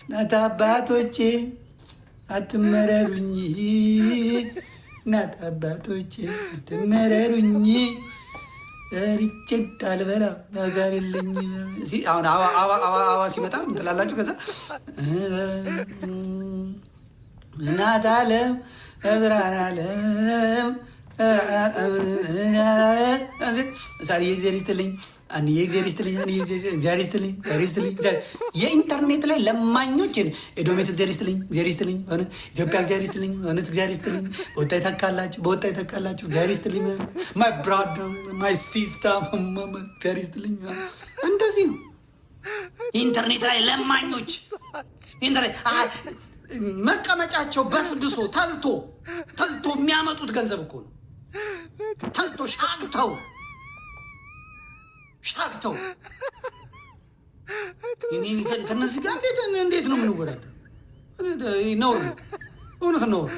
እናት አባቶቼ አትመረሩኝ፣ እናት አባቶቼ አትመረሩኝ፣ ርቼ አልበላም ነገር የለኝ። አሁን አዋ ሲመጣ ምን ትላላችሁ? ከዛ እናት አለም ብርሃን አለም ሳሪ እግዚአብሔር ይስጥልኝ፣ አንዬ እግዚአብሔር ይስጥልኝ፣ አንዬ እግዚአብሔር ይስጥልኝ፣ እግዚአብሔር ይስጥልኝ። የኢንተርኔት ላይ ለማኞች ኤዶሜት እግዚአብሔር ይስጥልኝ፣ እግዚአብሔር ይስጥልኝ፣ ኢትዮጵያ እግዚአብሔር ይስጥልኝ፣ እውነት እግዚአብሔር ይስጥልኝ። በወጣ ይተካላችሁ፣ በወጣ ይተካላችሁ፣ እግዚአብሔር ይስጥልኝ። My brother, my sister፣ እግዚአብሔር ይስጥልኝ። እንደዚህ ነው ኢንተርኔት ላይ ለማኞች። ኢንተርኔት መቀመጫቸው በስብሶ ተልቶ ተልቶ የሚያመጡት ገንዘብ እኮ ነው። ተልቶ ሻግተው ሻግተው ከነዚህ ጋር እንዴት ነው የምንወዳደር? ነውር ነው፣ እውነት ነውር።